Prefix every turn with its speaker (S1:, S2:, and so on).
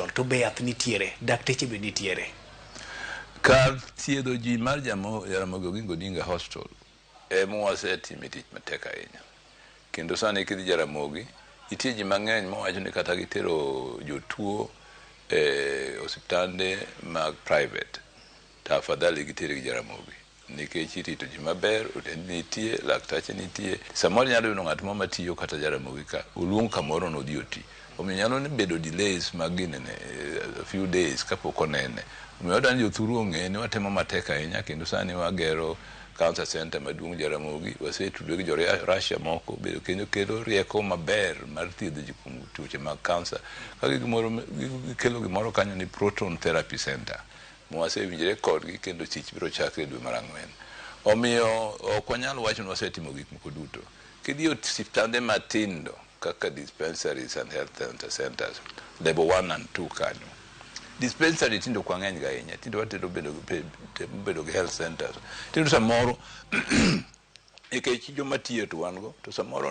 S1: Hospital to be yath nitiere, dakteche be nitiere?
S2: Kar thiedho ji mar Jaramogi Oginga Odinga Hospital ema wasetime tich matek ahinya. Kendo sani kidhi Jaramogi, nitie ji mang'eny mawacho ni kata gitero jotuo e osiptande mag private to afadhali gitergi Jaramogi nikech irito ji maber, otendni nitie, laktache nitie. Samoro inyalo yudo ng'at moro matiyo kata Jaramogi ka oluong kamoro nodhi oti. Omiyo nyalo ni bedo delays mag ginene, a few days kapok onene. Omiyo wadwa ni jothuru ong'e ni watemo matek ahinya kendo sani wagero cancer center maduong' Jaramogi. Wasetudore gi jo Russia moko bedo kendo kelo rieko maber mar thiedho ji kuom tuoche mag cancer. Ka gikelo gimoro kanyo ni proton therapy center mwasewinjore kodgi kendo tich biro chakre dwe mar ang'wen. Omiyo ok wanyal wacho ni wasetimo gik moko duto. Kidhi e osiptande matindo kaka dispensaries and health centers level 1 and 2 kanyo. Dispensary tindo ok wang'eny ga ahinya, tinde watero bedo gi health centers. Tiyudo samoro nikech joma tiyo to wan go to samoro